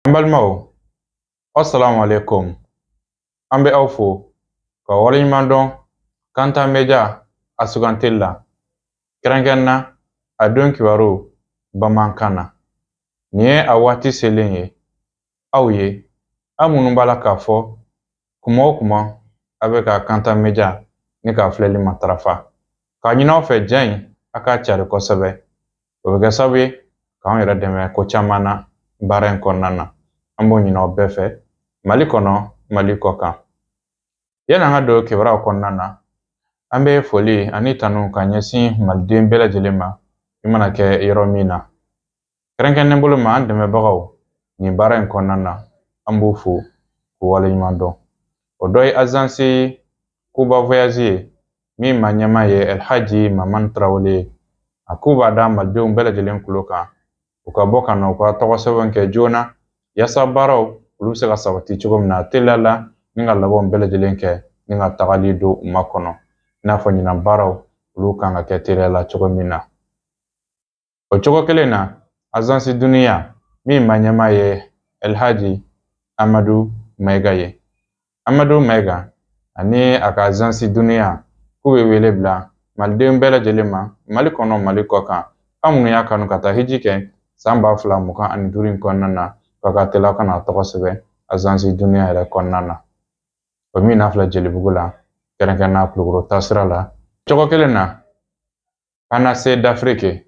An balimaw, assalamu alaikum. An bɛ aw fo ka waleɲuman dɔn Kanta Media a sugantili la, kɛrɛnkɛrɛn na a don kibaru bamanankan na. Nin ye a waati selen ye aw ye, aw minnu b'a la k'a fɔ kuma o kuma a bɛ ka Kanta Media ni k'a filɛli matarafa. K'a ɲini aw fɛ ja in a k'a cari kosɛbɛ. O bɛ kɛ sababu ye k'anw yɛrɛ dɛmɛ ko caman na baara in kɔnɔna na. An b'o ɲini aw bɛɛ fɛ Mali kɔnɔ, Mali kɔ kan. Yanni an ka don kibaruyaw kɔnɔna na, an bɛ foli ani tanu ka ɲɛsin maliden bɛɛ lajɛlen ma i mana kɛ yɔrɔ min na. Kɛrɛnkɛrɛnnen bolo ma, an dɛmɛbagaw nin baara in kɔnɔna na, an b'u fo k'u waleɲuman dɔn. O dɔ ye Agence Kuba Voyage ye, min ma ɲɛmaa ye Elhaji Mamani Tarawele ye. A k'u b'a da malidenw bɛɛ lajɛlen kulo kan, u ka bɔ ka na u ka tɔgɔ sɛbɛn kɛ joona, yaasa baaraw olu bɛ se ka sabati cogo min na teliya la, ni ka labanw bɛɛ lajɛlen kɛ ni ka tagali don u ma kɔnɔ, i n'a fɔ ɲinan baaraw olu kan ka kɛ teliya la cogo min na. O cogo kelen na, Agence Duniya min ma ɲɛmaa ye Elhaji Amadu Mayiga ye. Amadu Mayiga ani a ka Agence Duniya k'u bɛ wele bila maliden bɛɛ lajɛlen ma Mali kɔnɔ, Mali kɔ kan. Aw minnu y'a kanu ka taa hiji kɛ san 2025 in kɔnɔna na, k'a ka teliya ka na tɔgɔ sɛbɛn Agence Duniya yɛrɛ kɔnɔna na. O min n'a filɛ Jelibugu la, kɛrɛnkɛrɛnnenya la Kulukoro taasira la. Cogo kelen na, Panacée d'Afrique,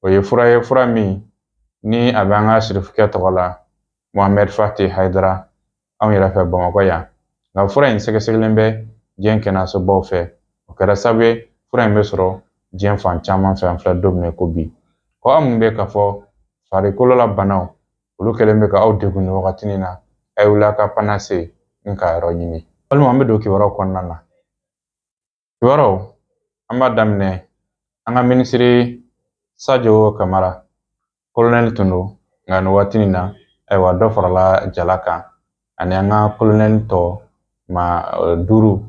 o ye fura ye, fura min ni a bɛ an ka sirifukɛ tɔgɔ la Mohamed Fati Hayidara anw yɛrɛ fɛ Bamakɔ yan. Nka fura in sɛgɛsɛgɛlen bɛ diɲɛ kɛnɛyasobaw fɛ. O kɛra sababu ye fura in bɛ sɔrɔ diɲɛ fan caman fɛ an filɛ don min na ko bi. Ko aw minnu bɛ k'a fɔ farikolo la banaw olu kɛlen bɛ ka aw degun nin wagatinin na, a ye wuli a ka Panacée ni k'a yɔrɔ ɲini. Walima an bɛ don kibaruyaw kɔnɔna na. Kibaruyaw, an b'a daminɛ an ka minisiri Sadio Kamara, kolonɛli tun don, nka nin waatinin na, ayiwa, dɔ farala jala kan ani an ka kolonɛli tɔ maa 5,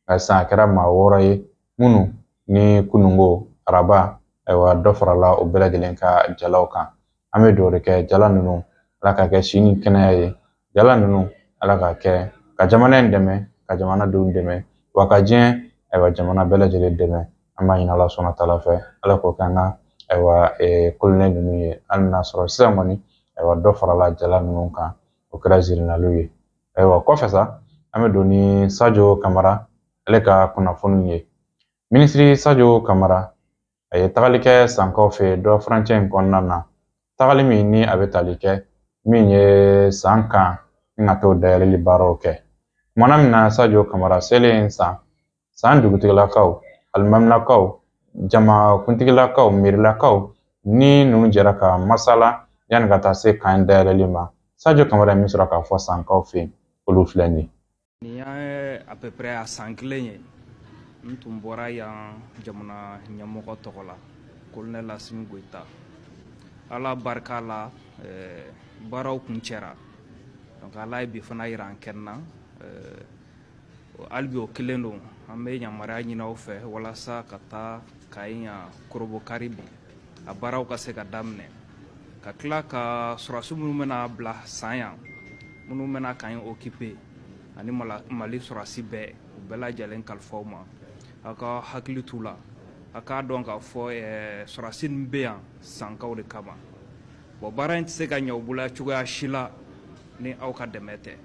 nka sisan a kɛra maa 6 ye minnu ni kununko araba, ayiwa, dɔ farala o bɛɛ lajɛlen ka jalaw kan. An bɛ dugawu de kɛ jala ninnu, Ala k'a kɛ si ni kɛnɛya ye. Jala ninnu, Ala k'a kɛ ka jamana in dɛmɛ, ka jamanadenw dɛmɛ, wa ka diɲɛ ayiwa jamana bɛɛ lajɛlen dɛmɛ. An b'a ɲini Ala sɔnna taala fɛ, Ala k'o kɛ an ka ayiwa kolonɛli ninnu ye. Hali n'a sɔrɔ sisan kɔni ayiwa dɔ farala jala ninnu kan, o kɛra zirinaliw ye. Ayiwa, kɔfɛ sa, an bɛ don ni Sadio Kamara ale ka kunnafoniw ye. Minisiri Sadio Kamara a ye tagali kɛ Sankaw fɛ dɔ furancɛ in kɔnɔna na, tagali min ni a bɛ tali kɛ min ye san kan ni ka t'o dayɛlɛli baaraw kɛ. Kumana min na Sadio Kamara selen san dugutigilakaw, alimamilakaw, jama kuntigilakaw, miirilakaw ni ninnu jɛra ka masala yanni ka taa se kan dayɛlɛli ma. Sadio Kamara ye min sɔrɔ k'a fɔ Sankaw fɛ yen, olu filɛ nin ye. Nin ye à peu près a san kelen ye n tun bɔra yan jamana ɲɛmɔgɔ tɔgɔ la, colonel Assimi Goïta. Ala barika la, baaraw kun cɛra, donc Ala ye bi fana yira an kɛnɛ na. Hali bi o kelen don, an bɛ yamaruya ɲini aw fɛ walasa ka taa Kayi yan Korobokari bi a baaraw ka se ka daminɛ, ka tila ka sɔrɔdasi minnu bɛna bila san yan, minnu bɛna Kayi occuper ani Mali sɔrɔdasi bɛɛ, u bɛɛ lajɛlen kalifaw ma. Aw ka hakili t'u la, a k'a dɔn k'a fɔ sɔrɔdasi ninnu bɛ yan Sankaw de kama. Bon, baara in tɛ se ka ɲɛ u bolo cogoya si la ni aw ka dɛmɛ tɛ.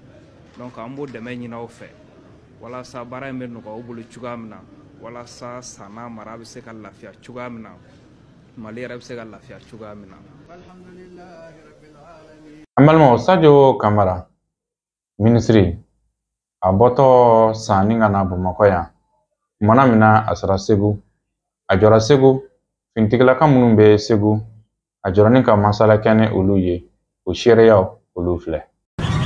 Donc an b'o dɛmɛ ɲini aw fɛ walasa baara in bɛ nɔgɔya u bolo cogoya min na, walasa San n'a mara bɛ se ka lafiya cogoya min na, Mali yɛrɛ bɛ se ka lafiya cogoya min na. An balimaw, Sadio Kamara minisiri a bɔtɔ san ni ka na Bamakɔ yan, kumana min na a sera Segu, a jɔra Segu finitigilaka minnu bɛ Segu, a jɔra ni ka masala kɛ ni olu ye, o seereyaw olu filɛ.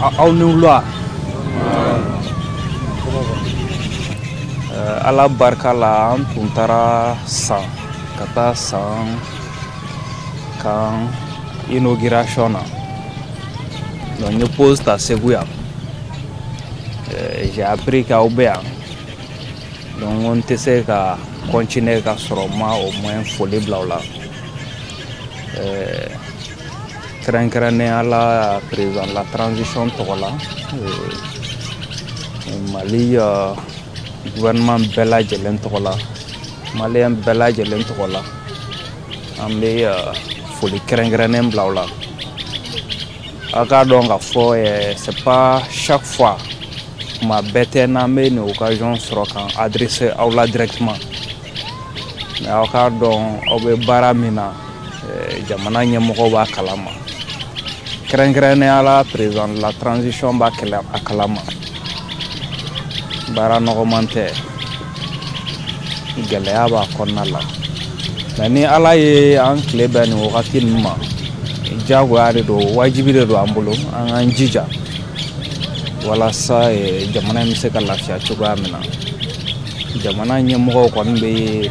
Aw ni wula. Ala barika la, an tun taara san ka taa san kan inauguration na. Donc n ye pause ta Segu yan. J'ai appris k'aw bɛ yan, donc n tɛ se ka continuer ka sɔrɔ ma au moins foli bila aw la. Kɛrɛnkɛrɛnnenya la président de la transition tɔgɔ la, Mali gouvernement bɛɛ lajɛlen tɔgɔ la, maliyɛn bɛɛ lajɛlen tɔgɔ la, an bɛ foli kɛrɛnkɛrɛnnen bila aw la. Aw k'a dɔn k'a fɔ c'est pas chaque fois, kuma bɛɛ tɛ n'an bɛ nin occasion sɔrɔ k'an adresser aw la directement, mais aw k'a dɔn aw bɛ baara min na, jamana ɲɛmɔgɔw b'a kalama, kɛrɛnkɛrɛnnenya la président de la transition b'a a kalama. Baara nɔgɔman tɛ, gɛlɛya b'a kɔnɔna la, mais ni Ala ye an tile bɛn nin wagati ninnu ma, diyagoya de don, wajibi de don an bolo an k'an jija walasa jamana in bɛ se ka lafiya cogoya min na. Jamana ɲɛmɔgɔw kɔni bɛ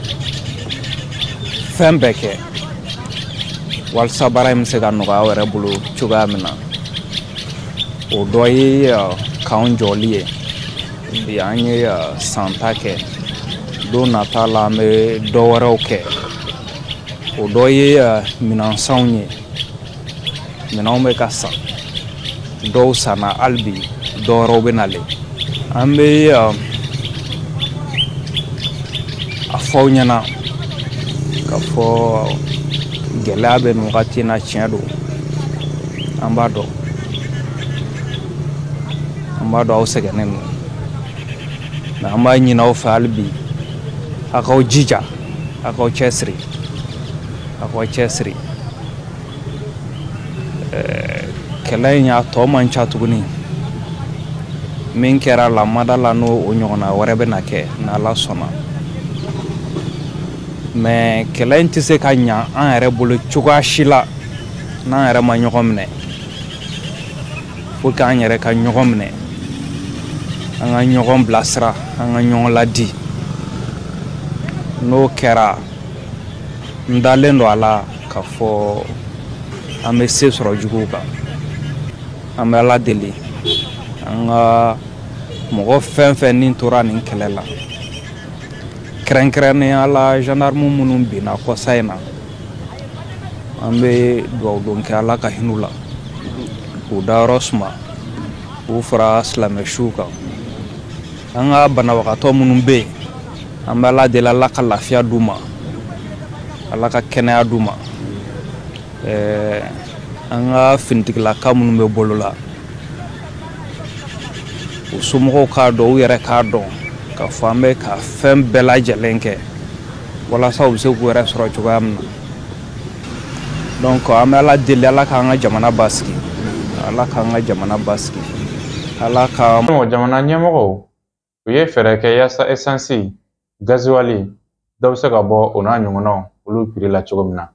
fɛn bɛɛ kɛ walasa baara in bɛ se ka nɔgɔya aw yɛrɛ bolo cogoya min na. O dɔ ye k'anw jɔli ye. Bi an ye san ta kɛ, don nata la an bɛ dɔ wɛrɛw kɛ. O dɔ ye minɛnsanw ye. Minɛnw bɛ ka san, dɔw sanna hali bi, dɔ wɛrɛw bɛ nalen. An bɛ a fɔ aw ɲɛna k'a fɔ gɛlɛya bɛ nin wagati in na, tiɲɛ don, an b'a dɔn, an b'a dɔn aw sɛgɛnnen don, mais an b'a ɲini aw fɛ hali bi, a k'aw jija, a k'aw cɛsiri, a k'aw cɛsiri. Kɛlɛ in a tɔ man ca tuguni. Min kɛra la mada la, n'o o ɲɔgɔnna wɛrɛ bɛ na kɛ n'Ala sɔnna. Mais kɛlɛ in tɛ se ka ɲa an yɛrɛ bolo cogoya si la n'an yɛrɛ ma ɲɔgɔn minɛ. Faut que an yɛrɛ ka ɲɔgɔn minɛ, an ka ɲɔgɔn bilasira, an ka ɲɔgɔn ladi. N'o kɛra, n dalen don a la k'a fɔ an bɛ se sɔrɔ juguw kan. An bɛ Ala deli, an ka mɔgɔ fɛn fɛn ni tora nin kɛlɛ la, kɛrɛnkɛrɛnnenya la gendarme minnu binna kɔsa in na, an bɛ dugawu don kɛ Ala ka hin'u la, k'u dayɔrɔ suma, k'u fara silamɛ suw kan. An ka banabagatɔ minnu bɛ yen, an bɛ Ala deli, Ala ka lafiya d'u ma, Ala ka kɛnɛya d'u ma. An ka finitigilaka minnu bɛ bolo la, u somɔgɔw k'a dɔn, u yɛrɛ k'a dɔn k'a fɔ an bɛ ka fɛn bɛɛ lajɛlen kɛ walasa u bɛ se k'u yɛrɛ sɔrɔ cogoya min na. Donc an bɛ Ala deli, Ala k'an ka jamana basigi, Ala k'an ka jamana basigi, Ala ka Jamana ɲɛmɔgɔw u ye fɛɛrɛ kɛ yaasa esansi, gaziwali dɔ bɛ se ka bɔ o n'a ɲɔgɔnnaw olu prix la cogo min na.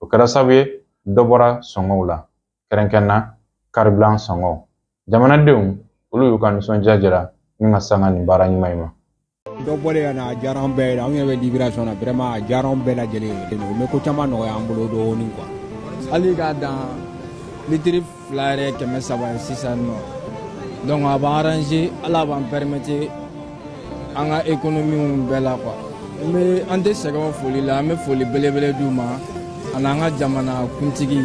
O kɛra sababu ye dɔ bɔra sɔngɔw la, kɛrɛnkɛrɛnna carburant sɔngɔw. Jamanadenw olu y'u ka nisɔndiya jira ni ka sanga nin baara ɲuman in ma. Dɔ bɔlen ka na, a diyara an bɛɛ ye. Anw yɛrɛ bɛ libération na, vraiment a diyara anw bɛɛ lajɛlen ye. O bɛ ko caman nɔgɔya an bolo dɔɔnin quoi. Hali k'a dan litiri 2 yɛrɛ 300 ye sisan nɔ, donc a b'an arranger, ala b'an permettre an ka économie bɛɛ la quoi. N bɛ an tɛ sɛgɛn o foli la, an bɛ foli belebele d'u ma, a n'an ka jamana kuntigi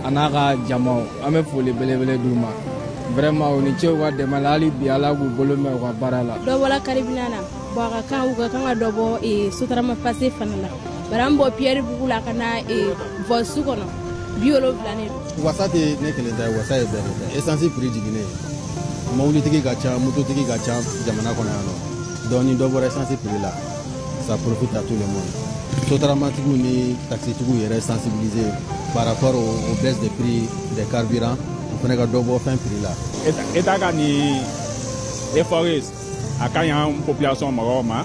a n'a ka jamaw, an bɛ foli belebele d'u ma. Vraiment u ni ce u ka dɛmɛ la. Hali bi Ala k'u bolo mɛn u ka baara la. Dɔ bɔra carburant na. Bon, a ka kan, u ka kan ka dɔ bɔ Sotrama passer fana la, bari an bɔ Pierre Bugu la ka na Voice kɔnɔ, 70 de don. Wasa tɛ ne kelen ta ye, wasa ye bɛɛ de ta ye. Essence prix jiginnen, mobilitigi ka ca, mototigi ka ca jamana kɔnɔ yan nɔ. Donc ni dɔ bɔra essence prix la, ça profite à tout le monde. Sotaramatigiw ni taxitigiw yɛrɛ sensibiliser par rapport au baisse des prix des carburants, o fana ka dɔ bɔ fɛn prix la. État ka nin effort ye, a ka ɲi an population mɔgɔw ma.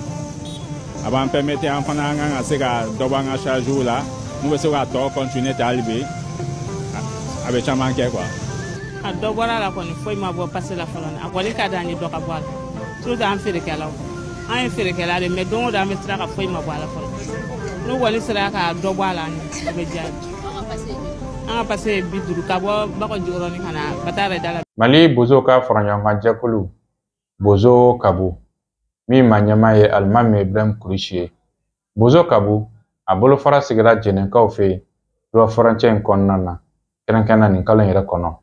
A b'an permettre an fana an kan ka se ka dɔ bɔ an ka charge la. N'u bɛ se k'a tɔ continuer ten hali bi, a bɛ caman kɛ quoi. A dɔ bɔra a la kɔni, foyi ma bɔ passer la fɔlɔ. A kɔni ka d'an ye dɔ ka bɔ a la, surtout an feerekɛlaw. An ye feerekɛla de, mais don o don an bɛ siran ka foyi ma bɔ a la fɔlɔ. N'u kɔni sera ka dɔ bɔ a la, o bɛ diya. An ka passer ye 50 ka bɔ Bakɔ Jikɔrɔni ka na ka taa yɛrɛ da la. Mali bozow ka faraɲɔgɔnkan jɛkulu Bozo Kabu, min ma ɲɛmaa ye Alimami Ibrahim Kurusi ye, Bozo Kabu a bolofara sigira Jɛnɛkaw fɛ yen dɔ furancɛ in kɔnɔna na. Kɛrɛnkɛrɛnnenya nin kalo in yɛrɛ kɔnɔ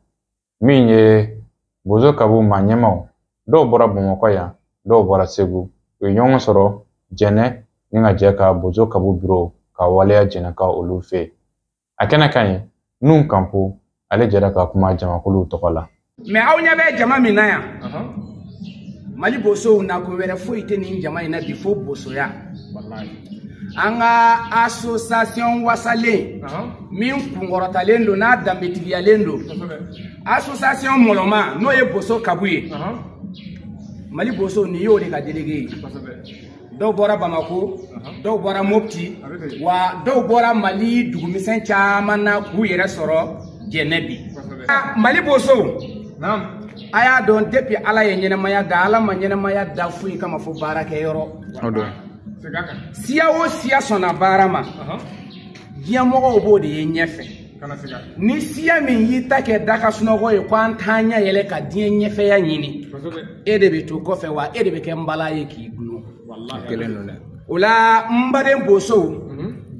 min ye Bozo Kabu maa ɲɛmaw dɔw bɔra Bamakɔ yan, dɔw bɔra Segu, u ye ɲɔgɔn sɔrɔ Jɛnɛ ni ka jɛ ka Bozo Kabu biro ka waleya Jɛnɛkaw olu fɛ yen. A kɛnɛ ka ɲi Nun Kanpo ale jɛra ka kuma jamakuluw tɔgɔ la. Mɛ aw ɲɛ bɛ jama min na yan, Mali bosow nakun wɛrɛ foyi tɛ nin jama in na bi fo bosoya. An ka association wasalen min kunkɔrɔtalen don n'a danbetigiyalen don, association mɔlɔma n'o ye Bozo Kabu ye, Mali bosow nin y'o de ka délégué ye. Dɔw bɔra Bamako, dɔw bɔra Mopti, wa dɔw bɔra Mali dugumisɛn caman na k'u yɛrɛ sɔrɔ Jɛnɛ bi. Mali bosow, a y'a dɔn depuis Ala ye ɲɛnɛmaya da, Ala ma ɲɛnɛmaya da foyi kama fo baarakɛyɔrɔ. Siya o siya sɔnna baara ma, diɲɛmɔgɔw b'o de ye ɲɛfɛ. Ni siya min y'i ta kɛ da ka sunɔgɔ ye ko an t'an ɲɛ yɛlɛ ka diɲɛ ɲɛfɛya ɲini, e de bɛ to kɔfɛ wa e de bɛ kɛ nbala ye k'i gulon. O la n baden bosow,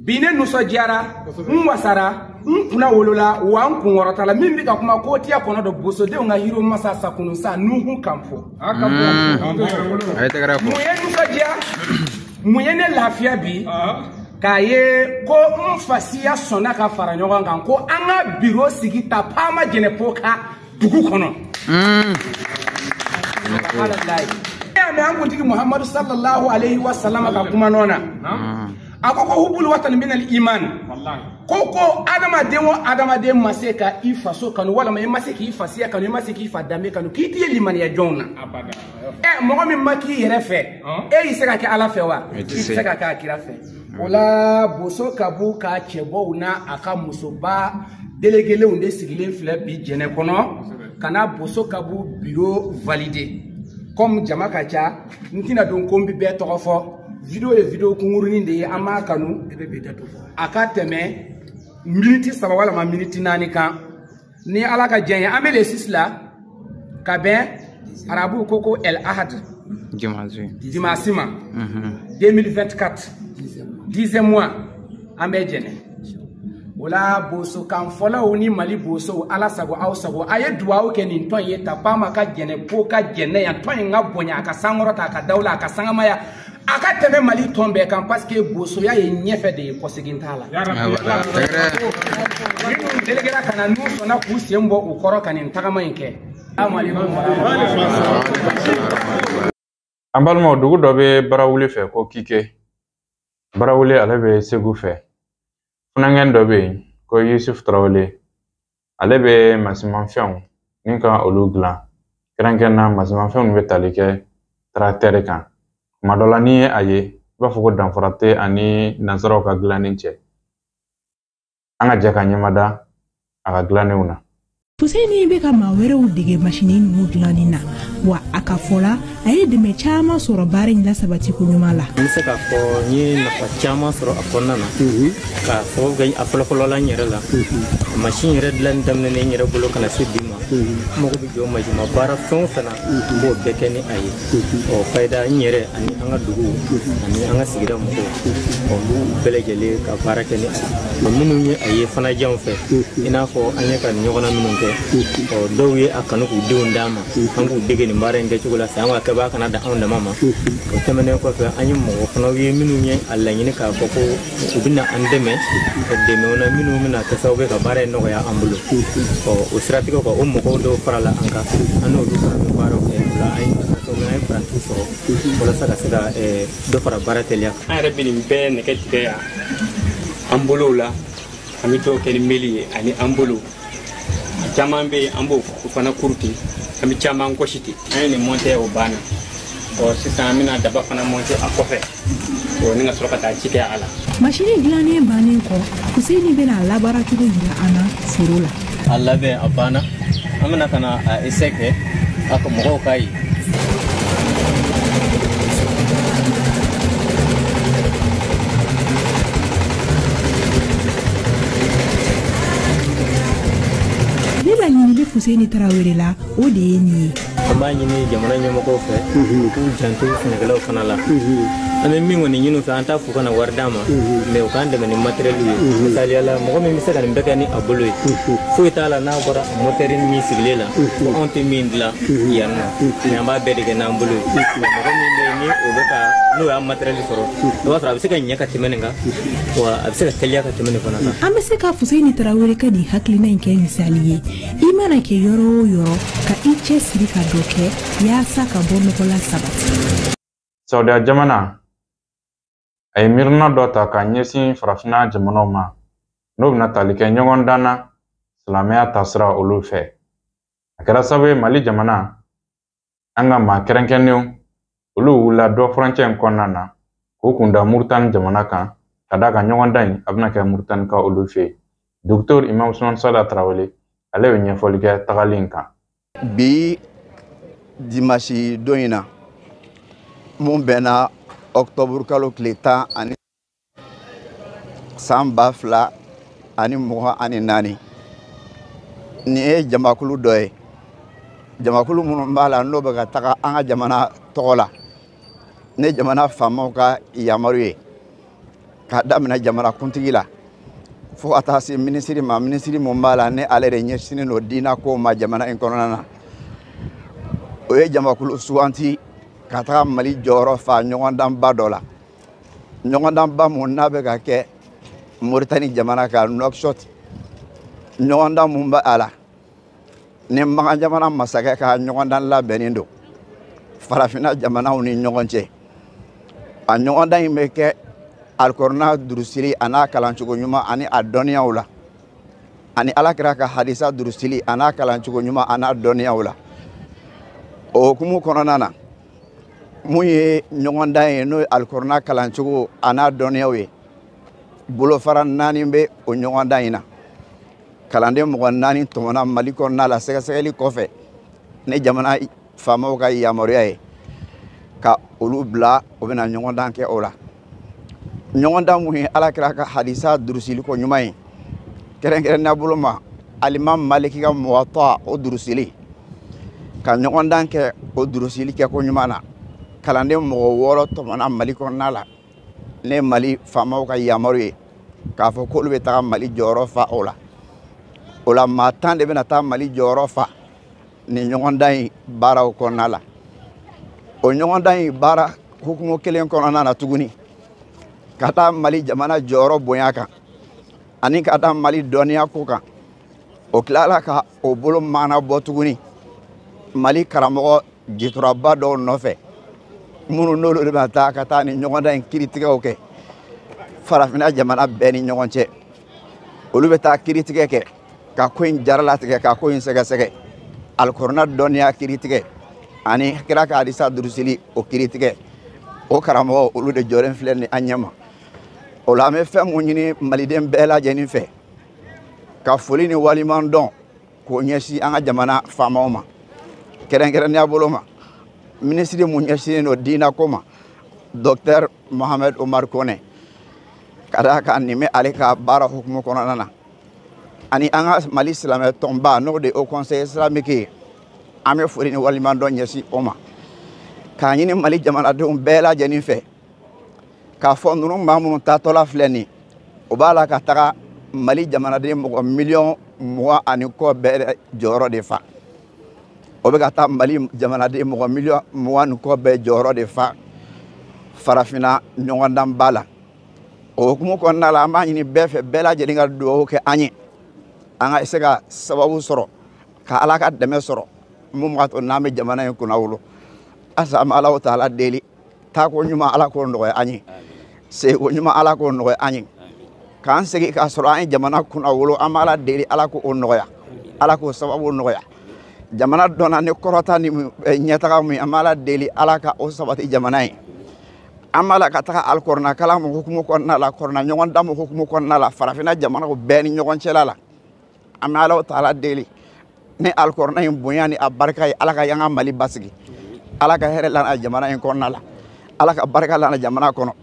bi ne nisɔndiyara, n wasara, n kunna wolola wa n kunkɔrɔtala. Min bɛ ka kuma ko tiya kɔnɔ dɔ bosodenw ka hiro masa sakununsa Nuhu Kanpo. Mun ye nisɔndiya, mun ye ne lafiya bi k'a ye ko n fasiya sɔnna ka fara ɲɔgɔn kan ko an ka biro sigi ta Pama Jɛnɛpo ka dugu kɔnɔ. Mɛ an kuntigi Muhammadu sallallahu alaihi wa sallam ka kuma nɔ na, a ko ko hubul watan min al iman, ko adamaden o adamaden ma se ka i faso kanu walama i ma se k'i fasiya kanu, i ma se k'i fa danbe kanu, k'i t'i limaniya jɔnw na. Mɔgɔ min ma k'i yɛrɛ fɛ, e y'i se ka kɛ Ala fɛ wa? I tɛ se ka kɛ a kira fɛ. O la Bozo Kabu ka cɛbɔw n'a a ka musoba déléguélenw de sigilen filɛ bi Jɛnɛ kɔnɔ ka na Bozo Kabu biro valider. Comme jama ka ca, n tɛna don ko n bɛ bɛɛ tɔgɔ fɔ. Video ye video kunkurunin de ye, an b'a kanu a ka tɛmɛ miniti 3 walama miniti 4 kan. Ni Ala ka diɲɛ ye, an bɛ le 6 la ka bɛn arabuw ko El Ahad dimanche ma 2024 10e mois, an bɛ Jɛnɛ. O la bosokanfɔlaw ni Mali bosow, Ala sago aw sago, a ye duwawu kɛ nin tɔn ye ta Pama ka Jɛnɛ po ka Jɛnɛ yan, tɔn in ka bonya, a ka sankɔrɔta, a ka dawula, a ka sangamaya, a ka tɛmɛ Mali tɔn bɛɛ kan, parce que bosoya ye ɲɛfɛ de ye, kɔsegin t'a la. Minnu déléguéra ka na n'u sɔnna k'u sen bɔ u kɔrɔ ka nin tagama in kɛ. An balimaw, dugu dɔ bɛ Barawuli fɛ ko Kike. Barawuli ale bɛ Segu fɛ. Funankɛn dɔ bɛ yen ko Yusuf Tarawele, ale bɛ masimafɛnw ni ka olu dilan, kɛrɛnkɛrɛnnenya masimafɛnw bɛ tali kɛ taratɛri kan. Tuma dɔ la n'i ye a ye, i b'a fɔ ko danfara tɛ ani nansaraw ka dilanni cɛ. An ka jɛ ka ɲɛmada a ka dilannenw na. Fuseni bɛ ka maa wɛrɛw dege masini ninnu dilanni na, wa a ka fɔ la a ye dɛmɛ caman sɔrɔ baara in lasabatiko ɲuman la. N bɛ se k'a fɔ n ye nafa caman sɔrɔ a kɔnɔna na, k'a sababu kɛ a fɔlɔfɔlɔ la n yɛrɛ la. Masin yɛrɛ dilanni daminɛnen n yɛrɛ bolo ka na se bi ma, n mago bɛ jɔ masinma baara fɛn o fɛn na, n b'o bɛɛ kɛ ni a ye. Ɔ fayida n yɛrɛ ani an ka dugu ani an ka sigida mɔgɔw, ɔ n b'u bɛɛ lajɛlen ka baara kɛ ni a ye. Minnu ye a ye fana janw fɛ, i n'a fɔ an ye ka nin ɲɔgɔnna minnu kɛ, ɔ dɔw ye a kanu k'u denw d'an ma, an k'u dege nin baara in kɛcogo la, san ka kɛbaa kana da anw dama ma. O tɛmɛnen kɔfɛ, an ye mɔgɔ fana ye minnu ye a laɲini k'a fɔ ko u bɛna an dɛmɛ dɛmɛw na minnu bɛna kɛ sababu ye ka baara in nɔgɔya an bolo. Ɔ o siratigɛ kan, o mɔgɔw dɔw farala an kan, an n'olu fana bɛ baaraw kɛ. O la an ye parantiw sɔrɔ walasa ka se ka dɔ fara baara teliya kan. An yɛrɛ bɛ nin bɛɛ nɛgɛ tigɛ yan an bolow la, an bɛ dɔw kɛ ni meli ye ani an bolo. Caman bɛ yen an b'o fana kuru ten, an bɛ caman gosi ten. An ye nin monter o banna. Ɔ sisan an bɛna daba fana monter a kɔfɛ, ɔ ni ka sɔrɔ ka taa ji kɛ a la. Masini dilannen bannen kɔ, Fuseni bɛna a labaara cogo jira an na foro la. A labɛn a banna, an bɛna ka na a essai kɛ a ka mɔgɔw k'a ye. Ne laɲini bɛ Fuseni Tarawele la, o de ye nin ye. An b'a ɲini jamana ɲɛmɔgɔw fɛ u k'u janto sɛnɛkɛlaw fana la. An bɛ min kɔni ɲini u fɛ, an t'a f'u kana wari d'an ma, mais u k'an dɛmɛ ni matériel ye. Misaliya la, mɔgɔ min bɛ se ka nin bɛɛ kɛ ni a bolo ye, foyi t'a la n'a bɔra motɛri min sigilen la, ko anw tɛ min dilan yan nɔ, mais an b'a bɛɛ de kɛ n'an bolo ye. Mɔgɔ min bɛ yen ni o bɛ ka n'o y'a matériel sɔrɔ, i b'a sɔrɔ a bɛ se ka ɲɛ ka tɛmɛ nin kan, wa a bɛ se ka teliya ka tɛmɛ nin fana kan. An bɛ se ka Fuseni Tarawele ka nin hakilina in kɛ misali ye. I mana kɛ yɔrɔ o yɔrɔ, ka i cɛsiri ka dɔ kɛ yaasa ka bɔ nɔgɔ la sabati. Saudiya jamana a ye miirina dɔ ta k'a ɲɛsin farafinna jamanaw ma, n'o bɛna tali kɛ ɲɔgɔn dan na silamɛya taasira olu fɛ. A kɛra sababu ye Mali jamana an ka maa kɛrɛnkɛrɛnnenw olu wulila dɔ furancɛ in kɔnɔna na k'u kun da Muritani jamana kan, ka d'a kan ɲɔgɔn dan in a bɛna kɛ Muritani ka olu fɛ yen. Docteur Imam Usman Sala Tarawele ale bɛ ɲɛfɔli kɛ tagali in kan. Bi dimasi don in na, mun bɛnna ɔkutɔburu kalo tile 10 ani san 2024, nin ye jamakulu dɔ ye, jamakulu minnu b'a la n'o bɛ ka taga an ka jamana tɔgɔ la ne jamana faamaw ka yamaru ye, k'a daminɛ jamana kuntigi la fo ka taa se minisiri ma, minisiri mun b'a la ne ale de ɲɛsinnen don diinɛ kow ma jamana in kɔnɔna na. O ye jamakulu suganti ka taga Mali jɔyɔrɔ fa ɲɔgɔndanba dɔ la, ɲɔgɔndanba mun n'a bɛ ka kɛ Moritani jamana kan, Nouakchott. Ɲɔgɔndan mun bɛ a la ni Makan jamana masakɛ ka ɲɔgɔndan labɛnnen don farafinna jamanaw ni ɲɔgɔn cɛ. A ɲɔgɔndan in bɛ kɛ alikɔrɔna durusili a n'a kalancogo ɲuman ani a dɔnniyaw la, ani Alakira ka hadisa durusili a n'a kalancogo ɲuman a n'a dɔnniyaw la. O hukumu kɔnɔna na, mun ye ɲɔgɔndan ye n'o ye alikɔrɔna kalancogo a n'a dɔnniyaw ye, bolofara 4 bɛ o ɲɔgɔndan in na. Kalanden mɔgɔ 4 tɔmɔna Mali kɔnɔna la sɛgɛsɛgɛli kɔfɛ ni jamana faamaw ka yamaruya ye ka olu bila, o bɛna ɲɔgɔndan kɛ o la. Ɲɔgɔndan mun ye Alakira ka hadisa durusili ko ɲuman ye, kɛrɛnkɛrɛnnenya bolo ma Alimam Maliki ka Muwata o durusili, ka ɲɔgɔndan kɛ o durusili kɛ ko ɲuman na. Kalanden mɔgɔ 6 tɔmɔna Mali kɔnɔna la ne Mali faamaw ka yamaru ye k'a fɔ k'olu bɛ taga Mali jɔyɔrɔ fa o la. O la maa 10 de bɛna taa Mali jɔyɔrɔ fa nin ɲɔgɔndan in baaraw kɔnɔna la. O ɲɔgɔndan in baara hukumu kelen kɔnɔna na tuguni, ka taa Mali jamana jɔyɔrɔ bonya kan ani ka taa Mali dɔnniya ko kan, o tilala ka o bolo maana bɔ tuguni Mali karamɔgɔ jituraba dɔw nɔfɛ, minnu n'olu de bɛna taa ka taa ni ɲɔgɔndan in kiiritigɛw kɛ farafinna jamana bɛɛ ni ɲɔgɔn cɛ. Olu bɛ taa kiiritigɛ kɛ ka ko in jaralatigɛ, ka ko in sɛgɛsɛgɛ, alikɔrɔna dɔnniya kiiritigɛ ani kira ka hadisa durusili o kiiritigɛ. O karamɔgɔ olu de jɔlen filɛ ni an ɲɛ ma. O la an bɛ fɛn mun ɲini maliden bɛɛ lajɛlen fɛ, ka foli ni waliman dɔn k'o ɲɛsin an ka jamana faamaw ma, kɛrɛnkɛrɛnnenya bolo ma minisiri mun ɲɛsinnen don diinɛ ko ma, Docteur Mohamed Omar Kone, ka d'a kan nin bɛ ale ka baara hukumu kɔnɔna na, ani an ka Mali silamɛ tɔnba n'o de ye Haut Conseil islamique ye, an bɛ foli ni waliman dɔn ɲɛsin o ma, k'a ɲini Mali jamanadenw bɛɛ lajɛlen fɛ k'a fɔ ninnu maa minnu taatɔla filɛ nin, o b'a la ka taga Mali jamanaden mɔgɔ 20 miliyɔn ani kɔ bɛɛ jɔyɔrɔ de fa. O bɛ ka taa Mali jamanaden mɔgɔ 20 miliyɔn ni kɔ bɛɛ jɔyɔrɔ de fa farafinna ɲɔgɔndanba la. O hukumu kɔnɔna la, an b'a ɲini bɛɛ fɛ, bɛɛ lajɛlen ka dugawu kɛ an ye, an ka se ka sababu sɔrɔ ka Ala ka dɛmɛ sɔrɔ mun b'a to n'an bɛ jamana in kunna wolo. Halisa an bɛ Alahu taala deli, taako ɲuman Ala k'o nɔgɔya an ye, seko ɲuman Ala k'o nɔgɔya an ye, k'an segin k'a sɔrɔ an ye jamana kunna wolo, an bɛ Ala deli Ala k'o nɔgɔya, Ala k'o sababu nɔgɔya. Jamana dɔnna ni kɔrɔta ni ɲɛtaga mun ye, an bɛ Ala deli Ala ka o sabati jamana ye. An b'a la ka taga alikɔrɔna kalan mun hukumu kɔnɔna la, kɔrɔna ɲɔgɔndan mun hukumu kɔnɔna la, farafinna jamanaw bɛɛ ni ɲɔgɔn cɛla la, an bɛ Alahu taala deli ni alikɔrɔna in bonya ni a barika ye, Ala ka y'an ka Mali basigi, Ala ka hɛrɛ lana jamana in kɔnɔna la, Ala ka barika lana jamana kɔnɔ.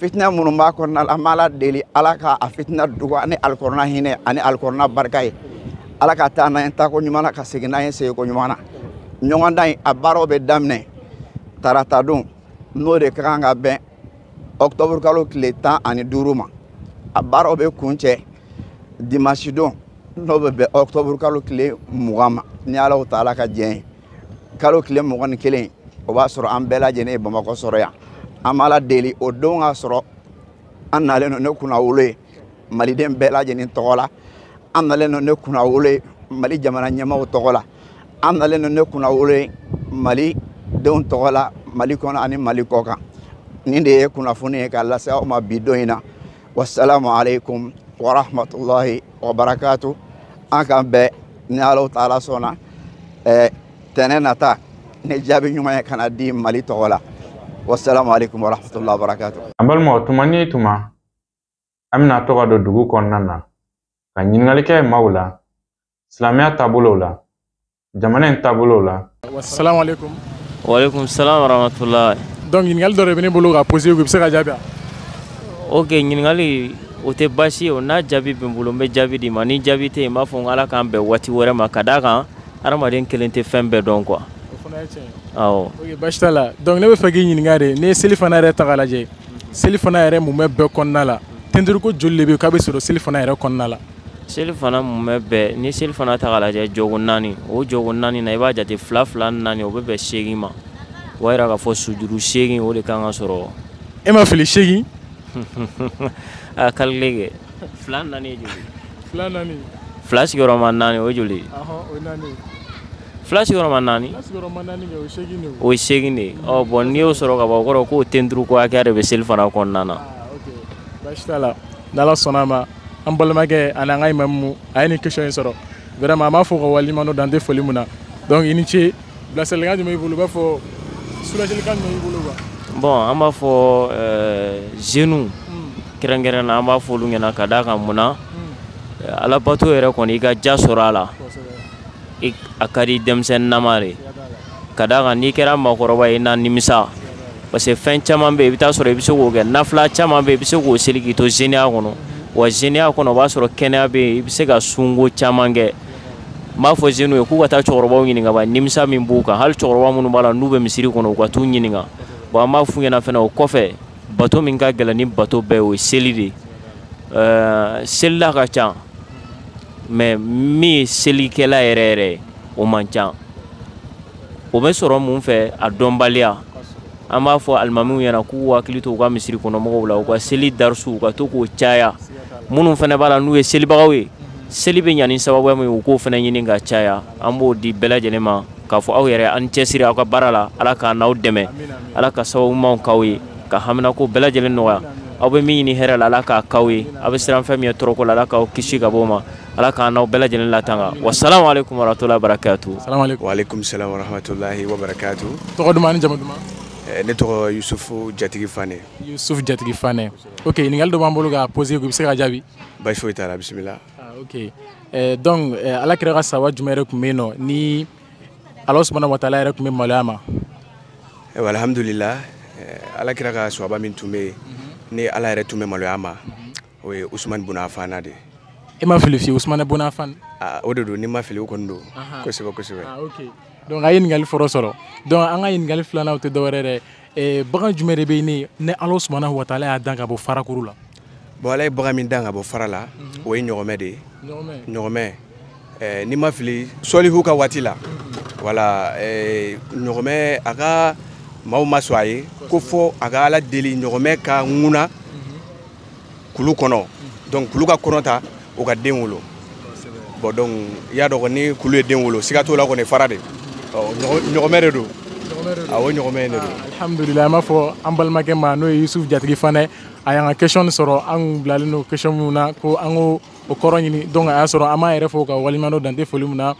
Fitinɛ minnu b'a kɔnɔna la, an bɛ Ala deli Ala ka a fitinɛ dogo ani alikɔrɔna hinɛ ani alikɔrɔna barika ye, Ala ka taa n'an ye taako ɲuman na, ka segin n'an ye seginko ɲuman na. Ɲɔgɔndan in a baaraw bɛ daminɛ tarata don, n'o de ka kan ka bɛn octobre kalo tile 15 ma. A baaraw bɛ kuncɛ dimanche don, n'o bɛ bɛn octobre kalo tile 20 ma, ni Alahu taala ka jɛn ye. Kalo tile 21, o b'a sɔrɔ an bɛɛ lajɛlen ye Bamakɔ sɔrɔ yan. An b'Ala deli o don ka sɔrɔ an nalen don ne kunnawolo ye maliden bɛɛ lajɛlen tɔgɔ la, an nalen don ne kunnawolo ye Mali jamana ɲɛmaaw tɔgɔ la, an nalen don ne kunnawolo ye Mali denw tɔgɔ la, Mali kɔnɔ ani Mali kɔ kan. Nin de ye kunnafoni ye k'a lase aw ma bi don in na. Wasalamu aleykum warahmatulahi wabarakatu. An k'an bɛn ni Alahu taala sɔnna tɛnɛ nata ni jaabi ɲuman ye ka na di Mali tɔgɔ la. Wasalamu aleykum warahmatulahi wabarakatu. An balimaw, tuma ni tuma an bɛna to ka don dugu kɔnɔna na ka ɲininkali kɛ maaw la silamɛya taabolow la, jamana in taabolow la. Salamu aleykum. Waaleykum salam warahmatulah. Donc ɲininkali dɔ de bɛ ne bolo ka poser, i bɛ se ka jaabi wa? Ok, ɲininkali o tɛ baasi ye o, n'a jaabi bɛ n bolo n bɛ jaabi d'i ma, ni jaabi tɛ yen n b'a fɔ n ko Ala k'an bɛn waati wɛrɛ ma, ka d'a kan hadamaden kelen tɛ fɛn bɛɛ dɔn quoi. O fana ye tiɲɛ ye. Awɔ. Ok, baasi t'a la. Donc ne bɛ fɛ k'i ɲininka de, n'i ye seli fana yɛrɛ ta k'a lajɛ, seli fana yɛrɛ mun bɛ kɔnɔna la? Tenturu joli de bɛ yen k'a bɛ sɔrɔ seli fana yɛrɛ kɔnɔna la? Seli fana mun bɛ bɛn, ni seli fana ta k'a lajɛ jɔko 4, o jɔko 4 na i b'a jate 2 2 4, o bɛ bɛn 8 ma. O b'a yira k'a fɔ sujuru 8 o de kan ka sɔrɔ. E ma fili 8? A calculé kɛ. 2 4 ye joli? 2 4. 2 sigiyɔrɔma 4 o ye joli ye? O ye 4 ye. 2 sigiyɔrɔma 4. 2 sigiyɔrɔma 4 kɛ, o ye 8 de ye. O ye 8 de ye. Ɔ bon, n'i y'o sɔrɔ ka ban, o kɔrɔ k'o tenturu ko hakɛya de bɛ seli fana kɔnɔna na. Ok, baasi t'a la. N'Ala sɔnna a ma, an balimakɛ ani an ka imamu a ye nin question in sɔrɔ. Vraiment an b'a fɔ ka waleɲuman dɔn dan tɛ foli mun na. Donc i ni ce. Bilasiralikan jumɛn b'i bolo? I b'a fɔ soulagelikan jumɛn b'i bolo quoi? Bon, an b'a fɔ jeunes kɛrɛnkɛrɛn na, an b'a fɔ olu ɲɛna ka d'a kan mun na, alabato yɛrɛ kɔni i ka ja sɔrɔ a la, a ka di denmisɛnninnama de, ka d'a kan n'i kɛra maakɔrɔba ye i na nimisa, parce que fɛn caman bɛ yen i bɛ taa sɔrɔ i bɛ se k'o kɛ, nafila caman bɛ yen i bɛ se k'o seli k'i to jeuneya kɔnɔ, wa jeuneya kɔnɔ o b'a sɔrɔ kɛnɛya bɛ yen, i bɛ se ka sunko caman kɛ. N b'a fɔ jeunes ye k'u ka taa cɛkɔrɔbaw ɲininka ba nimisa min b'u kan, hali cɛkɔrɔba minnu b'a la n'u bɛ misiri kɔnɔ u ka t'u ɲininka. Bon, an b'a f'u ɲɛna fɛnɛ o kɔfɛ, bato min ka gɛlɛn ni bato bɛɛ ye o ye seli de ye. Selila ka ca, mais min ye selikɛla yɛrɛ yɛrɛ ye o man ca. O bɛ sɔrɔ mun fɛ? A dɔnbaliya. An b'a fɔ alimamiw ɲɛna k'u hakili to u ka misiri kɔnɔmɔgɔw la, u ka seli darisu u ka to k'o caya. Minnu fana b'a la n'u ye selibagaw ye, seli bɛ ɲa ni sababu min ye, u k'o fana ɲini ka caya. An b'o di bɛɛ lajɛlen ma k'a fɔ aw yɛrɛ an cɛsiri aw ka baara la, Ala k'a n'aw dɛmɛ, Ala ka sababu ɲumanw k'aw ye, ka haminako bɛɛ lajɛlen nɔgɔya. Aw bɛ min ɲini hɛrɛ la, Ala k'a k'aw ye. Aw bɛ siran fɛn min ye tɔɔrɔko la, Ala k'aw kisi ka bɔ o ma, Ala k'an n'aw bɛɛ lajɛlen latanga. Wasalamu aleykum warahmatulahi wabarakatuh. Wa aleykum salam warahmatulahi wabarakatuh. Tɔgɔ duman ni jamu duman? Ne tɔgɔ Yusufu Jatigi Fane. Yusuf Jatigi Fane. Ok, ɲininkali dɔ b'an bolo k'a poser, i bɛ se ka jaabi? Baasi foyi t'a la, bisimila. Ah, ok. Donc Ala kira ka sahaba jumɛn yɛrɛ tun bɛ yen nɔ ni Ala subahana wa taala yɛrɛ tun bɛ maloya ma? Ayiwa, alhamdulillah, Ala kira ka sahaba min tun bɛ yen ni Ala yɛrɛ tun bɛ maloya ma, o ye Usumani bun Afana de ye. E ma fili fiyewu, Usumani bun Afan? Ah, o de don, ni ma fili o kɔni don. Kosɛbɛ kosɛbɛ. Ah, ok. Donc a ye ɲininkali fɔlɔ sɔrɔ. Donc an ka ɲininkali filanan o tɛ dɔwɛrɛ dɛ. Bagan jumɛn de bɛ yen ni Ala subahana wa taala y'a dan ka bɔ farakuru la? Bon, Ala ye bagan min dan ka bɔ fara la, o ye ɲɔgɔmɛ de ye. Ɲɔgɔmɛ. Ni ma fili Sɔlihu ka waati la, wala ɲɔgɔmɛ a ka maaw ma sɔn a ye ko fɔ a ka Ala deli ɲɔgɔmɛ ka ŋuna kulu kɔnɔ. Donc kulu ka kɔnɔ ta, o ka den wolo. Bon, donc i y'a dɔn kɔni kulu ye den wolo, siga t'o la kɔni, fara de. Ɲɔgɔmɛ de don. Awɔ, ɲɔgɔmɛ de don. Alhamdulilayi, an b'a fɔ an balimakɛ ma n'o ye Yusuf Jatigi Fane, a y'an ka question sɔrɔ, an kun bilalen don question min na ko an k'o o kɔrɔ ɲini. Donc a y'a sɔrɔ, an b'a yɛrɛ fɔ ka waleɲuman dɔn dante foli min na.